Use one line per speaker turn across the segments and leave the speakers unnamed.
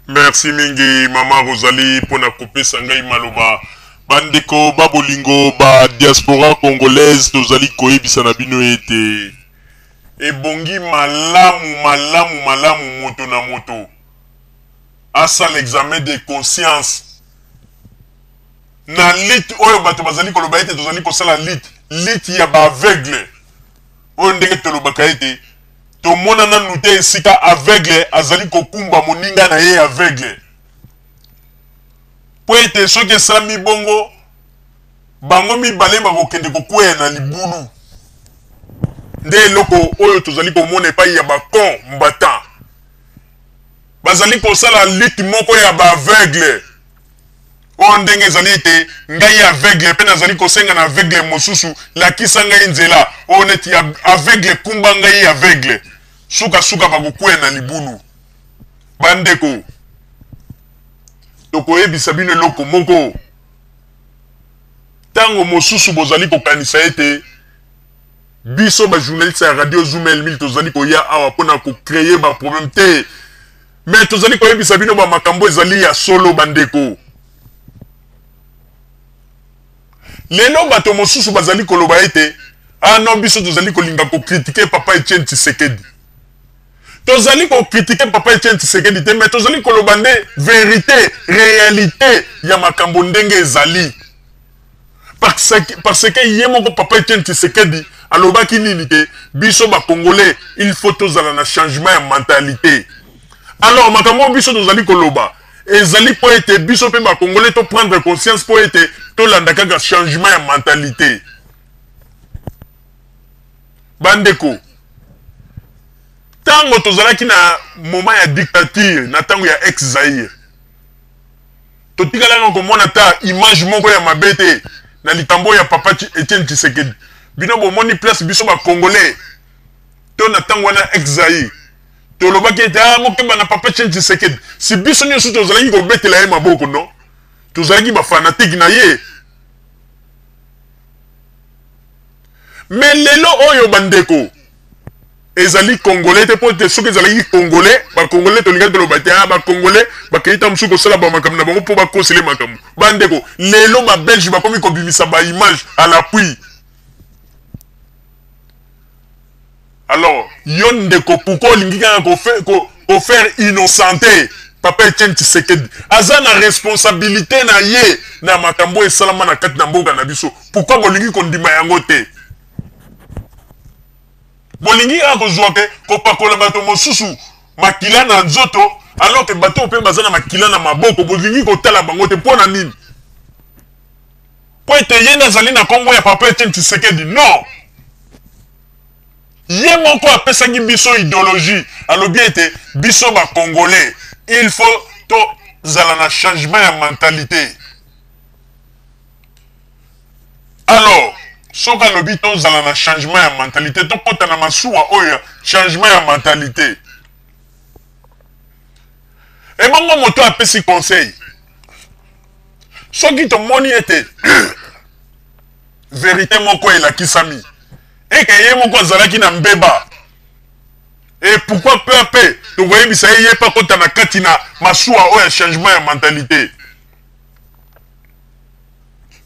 Merci mingi mama Rosalie pona kopesa ngai maloba. Bandeko ba bolingo ba diaspora congolaise tozali koyebisa na bino ete ebongi malamu malamu malamu moto na moto asala examen de conscience na lutte oyo bato bazali koloba ete tozali kosala lutte, lutte ya ba aveugle oyo ndenge tolobaka ete Tomona nanu te esika aveugle azali kokumba moninga na ye aveugle. Mpo ete soki esalami bongo, bango mibale bakokende kokweya na libulu. Nde eloko oyo tozali komona epai ya ba combattants. Bazali kosala lutte moko ya ba aveugle. Oyo ndenge ezali ete ngai aveugle mpe nazali kosenga na aveugle mosusu, lakisa ngai nzela. Oyo neti aveugle kumba ngai aveugle. Suka suka bakokweya na libulu. Bandeko, tokoyebisa bino eloko moko. Tango mosusu bozali kokanisa ete biso ba journaliste ya radio Zoom El 1000 tozali koya awa pona ko creer ba problème te. Mais tozali koyebisa bino ba makambo ezali ya solo bandeko. Lelo bato mosusu bazali koloba ete ah non biso tozali kolinga ko critiquer papa Etienne Tshisekedi. Tozali ko critiquer papa Etienne Tshisekedi te mais tozali koloba nde verite, realite ya makambo ndenge ezali. Parce que, parce que ye moko papa Etienne Tshisekedi alobaki nini te biso ba congolais il faut tozala na changement ya mentalité. Alors makambo oyo biso tozali koloba ezali mpo ete biso mpe ba congolais to prendre conscience mpo ete tolanda kaka changement ya mentalité. Bandeko, tango tozalaki na moment ya dictature na tango ya ex Zaïre, totikalaka komona ata image moko ya mabe te na likambo ya papa Etienne Tshisekedi. Bino bomoni place biso ba congolais to na tango wana ex Zaïre tolobaki ete ah mokeba na papa Etienne Tshisekedi, si biso nyonso tozalaki kobetela ye maboko non, tozalaki ba fanatique na ye. Mais lelo oyo bandeko ezali congolais te mpo te soki ezalaki congolais ba congolais tolingaki toloba te ah ba congolais bakei ntango mosusu kosala ba makambo na bango mpo bakosele makambo. Bandeko lelo ba belge bakomi kobimisa ba image à l'appui. Alors yo ndeko pourquoi olingi kaka ko faire innocenter papa Etienne Tshisekedi? Aza na responsabilite na ye na makambo oyo esalama na kati na mboka na biso. Pourquoi bolingi kondima yango te? Bolingi kaka kozwa ke kopakola bato mosusu makila na nzoto alors que bato oyo pe baza na makila na maboko bolingi kotala bango te mpo na nini? Mpo ete ye nde azali na kombo ya papa Etienne Tshisekedi? Non! Ye moko apesaki biso ideologie, alobi ete biso ba congolais il faut tozala na changement ya mentalite. Alors soki alobi tozala na changement ya mentalite, tokota na masuwa oyo ya changement ya mentalite. Ebongo moto apesi conseil, soki tomoni ete verite moko elakisami eke ye moko azalaki na mbeba, et pourquoi peu à peu tokoyebisa ye ye mpe akota na kati na masuwa oyo ya changement ya mentalite.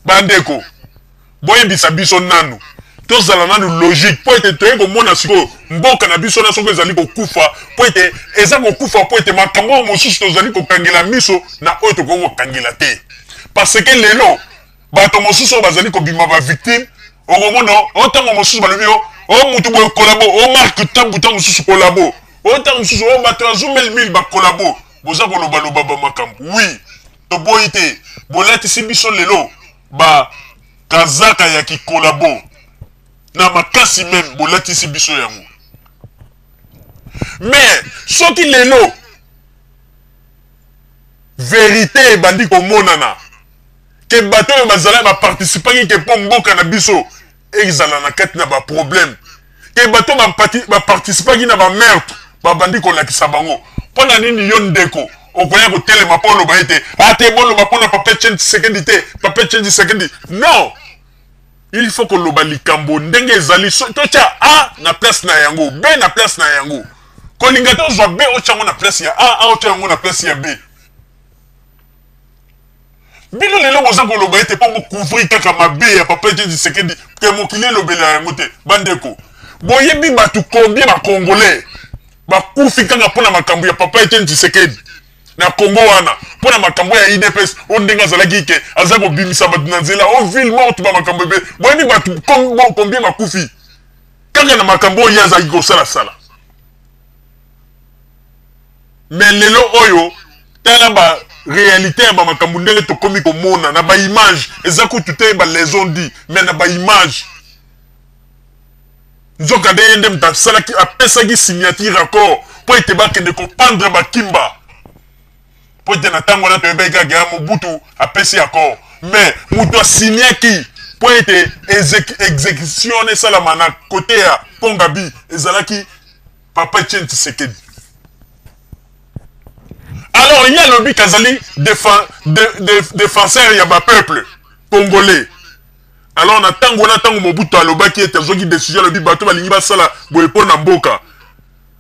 Bandeko, boyebisa biso nanu, tozala nanu logique mpo ete toye komona sikoyo mboka na biso na soki ezali kokufa, mpo ete eza kokufa mpo ete makambo oyo mosusu tozali kokangela miso na oyo tokoki kokangela te, parce que lelo bato mosusu oyo bazali kobima ba victime, okomona o ntango mosusu balobi o o mutu boye kolabo, o Marc Tabu ntango mosusu kolabo, o ntango mosusu o bato ya Zumel 1000 bakolabo. Boza kolobaloba ba makambo, oui toboyi te, bolatisi biso lelo ba kazaka ya kikolabo na makasi meme, bolatisi biso yango. Mais soki lelo verite ebandi komonana ke bato oyo bazala ba participaki ke mpo mboka na biso ezala na kati na ba problème, ke bato ba participaki na ba meurtre babandi kolakisa bango, mpo na nini yo ndeko okoya kotelema mpo oloba ete ah te boloba mpo na papa Etienne Tshisekedi te, papa Etienne Tshisekedi? Non, il faut koloba likambo ndenge ezali, so, totya A na place na yango, B na place na yango. Kolinga te ozwa B otya yango na place ya A, A otya yango na place ya B. Bino lelo boza koloba ete mpo bocouvrir kaka mabe ya papa Etienne Tshisekedi ke mokili elobela yango te. Bandeko, boyebi bato combien ba Congolais bakufi kaka mpo na makambo ya papa Etienne Tshisekedi na Congo wana, mpo na makambo ya UDPS oyo ndenge azalaki ke aza kobimisa bato na nzela o ville morte, ba makambo ebele. Boyebi bato combien bakufi kaka na makambo oyo ye azalaki kosalasala? Mais lelo oyo, tala ba réalité ya ba makambo ndenge tokomi komona na ba image. Eza kutu te ba les on-dit, mais na ba image. Nzoka nde ye nde moto asalaki, apesaki signature accord mpo ete bakende kopendre bakimba, mpo ete na ntango wana toyebaki kaka ya Mobutu apesi accord, mais moto asignaki mpo ete exécution wana esalama na kote ya Pongabi ezalaki papa Etienne Tshisekedi. Alors ye alobi kazali défenseur ya bapeuple congolais. Alors na ntango wana, ntango Mobutu alobaki ete azwaki décision, alobi bato balingi basala boye mpo na mboka,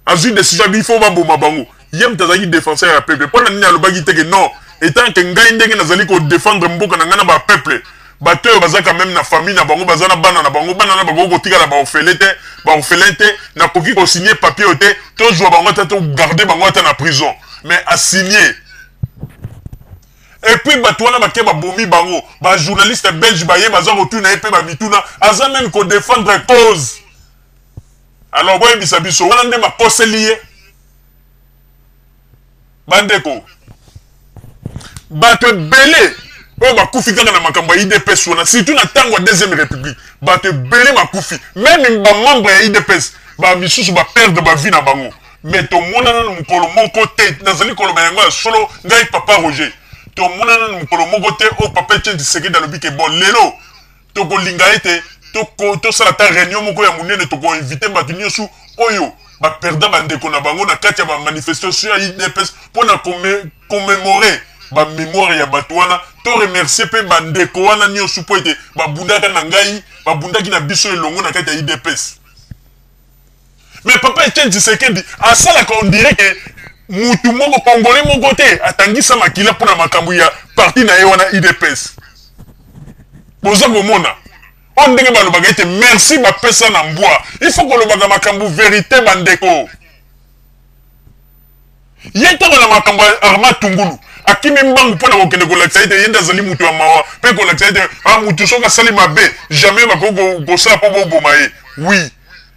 azwi décision, abi il faut baboma bango, ye moto azalaki défenseur ya peuple, mpo na nini alobaki te ke non, etant ke ngai ndenge nazali kodéfendre mboka na ngai na bapeuple, bato oyo baza quand même na famille na bango, baza na bana na bango, bana na bango kotikala baorphelin te, baorphelin te, nakoki kosigne papier oyo te, tozwa bango ata togarde bango ata na prison? Mais asigne, et puis bato wana bake babomi bango. Bajournaliste belge baye, baza kotuna ye mpe bamituna, aza même kodéfendre cause. Alors boyebisa biso, wana nde bakoseli ye? Bandeko, bato ebele oyo bakufi kaka na makambo ya UDPS wana, surtout na ntango ya deuxième république, bato ebele bakufi, même bamembre ya UDPS bamisusu baperdre bavie na bango. Mais tomona nanu mokolo moko te, nazali koloba yango ya solo, ngai papa Roger, tomona nanu mokolo moko te oyo papa Etienne Tshisekedi alobi ke bon, lelo tokolinga ete tosala ata réunion moko ya monene, tokoinvite bato nyonso oyo baperda bandeko na bango na kati ya bamanifestation ya UDPS mpona commémorer bamémoire ya bato wana, to remercier mpe bandeko wana nyonso mpo ete babundaka na ngai, babundaki na biso elongo na kati ya UDPS. Mais papa Etienne Tshisekedi asalaka on dirait ke mutu moko congolais moko te atangisa makila mpona makambo ya parti na ye wana UDPS. Boza komona oyo ndenge balobaka ete merci bapesa na mbwa. Il faut kolobaka makambo vérité, bandeko. Ye ntango na makambo ya Armand Tungulu, akimi mbangu mpona kokende kolakisa ete ye nde azali moto ya mawa, mpe kolakisa ete ah, motu soki asali mabe, jamais bakoki kosala mpo boboma ye. Oui,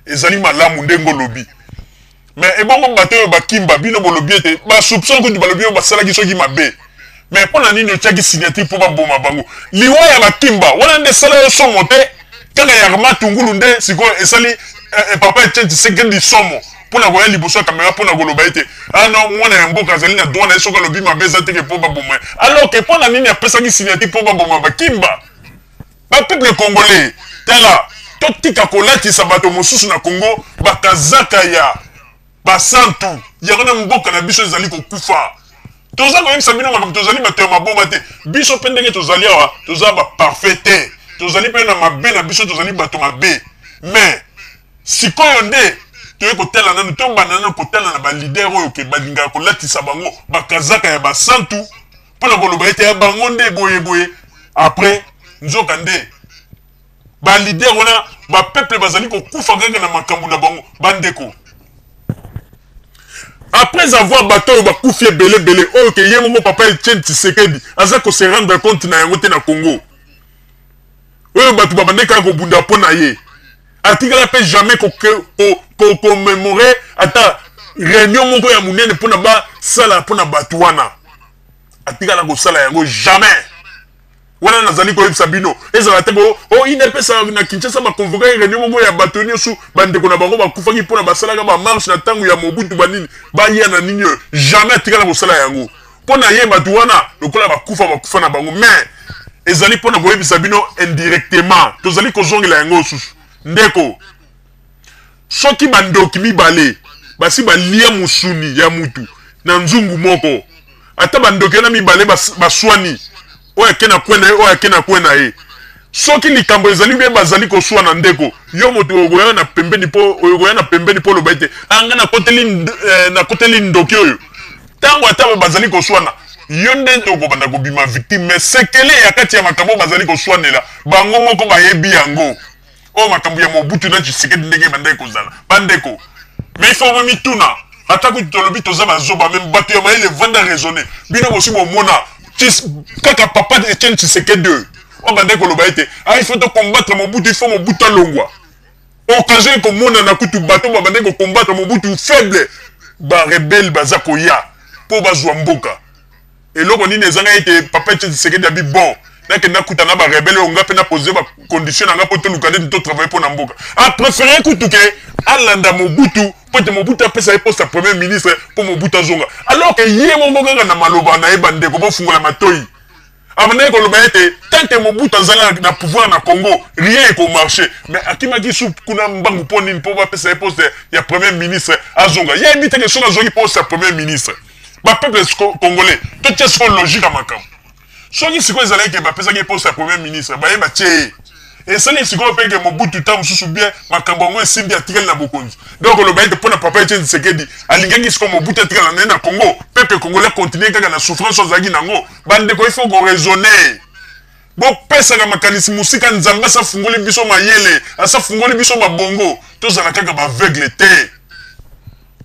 ezali malamu ndenge olobi, mais ebongo bato oyo bakimba, bino bolobi ete basoupçon kutu balobi oyo basalaki soki mabe, mais mpo na nini otiaki signature mpo baboma bango? Liwa ya bakimba wana nde esala yo somo te, kaka ya Armand Tungulu nde sikoyo esali papa Etienne Tshisekedi somo mpona koya liboso ya kamera mpona koloba ete ah non, mwana ya mboka azali na droit na ye, soki alobi mabe eza teke mpo baboma ye? Alors ke mpo na nini apesaki signature mpo baboma bakimba? Bapeuple congolais, tala, totika kolatisa bato mosusu na Congo bakazaka ya basantu. Yango na mboka na biso ezali kokufa. Toza koyebisa bino makambo, tozali bato ya maboma te. Biso mpe ndenge tozali awa, toza baparfait te, tozali mpe na mabe na biso, tozali bato mabe. Mais sikoyo nde toye kotala nanu, tobanda nanu kotala na baleader oyo ke balingaka kolatisa bango bakazaka ya basantu mpona koloba ete ya bango nde boye boye. Après nzoka nde baleader wana, bapeuple bazali kokufa kaka na makambo na bango. Bandeko, après avoir bato oyo bakufi ebele ebele, oyo ke ye moko papa Etienne Tshisekedi aza kose rendre compte na yango te na Congo, oyo bato babandaki kaka kobunda mpo na ye, atikala mpe jamais kocommémorer ata réunion moko ya monene mpona basala mpona bato wana. Atikala kosala yango jamais. Wana nazali koyebisa bino, ezala te o UDPS na Kinshasa baconvokaki réunion moko ya bato nyonso bandeko na bango bakufaki mpona basalaka bamarche na ntango ya Mobutu, banini baya na nini oyo, jamais atikala kosala yango. Mpo na ye, bato wana lokola bakufa, bakufa na bango. Mais ezali mpona koyebisa bino indirectement, tozali kozongela yango lisusu. Ndeko, soki bandoki mibale basi balia mosuni ya mutu na nzungu moko, ata bandoki wana mibale baswani, oyo ake na kwe na ye, oyo ake na kwe na ye, soki likambo ezali mpe bazali koswana, ndeko, yo moto okoya na pembeni mpo okoya na pembeni mpo oloba ete anga nakoteli ndoki oyo. Ntango ata bazali koswana, Yo nde okobanda kobima victime, mais sekele ya kati ya makambo bazali koswanela, bango moko bayebi yango. Oyo makambo ya Mobutu na Tshisekedi ndenge ebandaki kozala. Bandeko, mais il faut bomituna, ata kutu tolobi toza bazoba, mais bato ya mayele vanda raisonner. Bino bosi bomona kaka papa Etienne Tshisekedi oyo oyo bandaki koloba ete ah, il faut to combattre Mobutu, il faut Mobutu alongwa. Occasion ekomonana kutu bato babandaki kocombattre Mobutu faible, ba rebelle baza koya mpo bazwa mboka. Eloko nini ezanga ete papa Etienne Tshisekedi abi bon, nakende nakuta na ba rebelle oyo, nga mpe na pose ba condition na nga mpo toluka neti to travailler mpo na mboka. A préféré kutu ke alanda Mobutu mpo ete Mobutu apesa ye poste ya premier ministre mpo Mobutu azonga, alors que ye moko kaka na maloba na ye, bandeko bofungola matoi, abandaki koloba ete tant que Mobutu azala na pouvoir na Congo, rien ekomarche. Mais akimaki su kuna mbangu mpo nini? Mpo bapesa ye poste ya premier ministre, azonga. Ye ayebi teke soki azwaki poste ya premier ministre, bapeuple congolais, totia sikoyo logique ya makambo. Soki sikoyo ezalaki ke bapesaki ye poste ya premier ministre, baye batie ye, esali sikoyo mpe ke Mobutu ntango mosusu bien makambo yango esimbi, atikali na bokonzi. Donc oloba ete mpo na papa Etienne Tshisekedi, alingaki sikoyo Mobutu atikala na ye na Congo, peuple congolais continue kaka na souffrance oyo azalaki nango. Bandeko, il faut koraisonner, bopesaka makanisi mosika. Nzambe asa fungoli biso mayele, asa fungoli biso mabongo. Tozala kaka baaveugle te,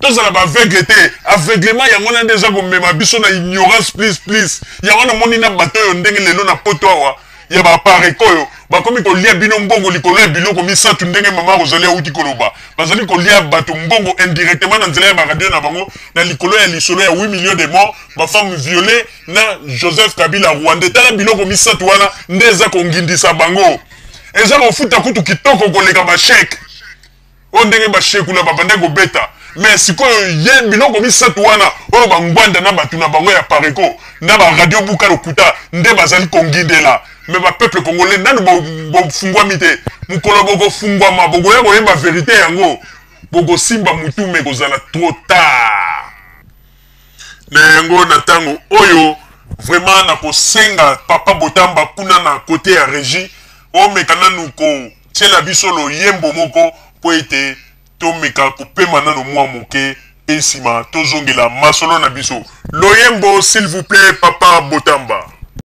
tozala baaveugle te. Aveuglement yango wana nde eza komema biso na ignorance plus plus. Yango namoni na bato oyo ndenge lelo na Poto awa ya bapareko oyo bakomi kolia bino mbongo likolo ya biloko misato, ndenge mama Rosalie awuti koloba. Bazali kolia bato mbongo indirectement na nzela ya baradio na bango, na likolo ya lisolo ya 8 millions de morts, bafemme violées na Joseph Kabila rwandais. Tala, biloko misato wana nde eza kongindisa bango, eza kofuta kutu kitoko koleka bachèque oyo ndenge bashekula babandaki kobeta. Mais sikoyo ye biloko misato wana oyo bangwanda na bato na bango ya pareko na baradio buka lokuta nde bazali kongindela. Mais bapeuple congolais, nanu bofungwami te. Mokolo bokofungwama, bokoya koyeba vérité yango, bokosimba mutu, me kozala trop tard. Na yango, na ntango oyo vraiment nakosenga papa Botamba kuna na côté ya régie, omeka nanu kotiela biso loyembo moko mpo ete tomeka kopema nano mwa moke, mpe nsima tozongela masolo na biso. Loyembo, s'il vous plaît, papa Botamba.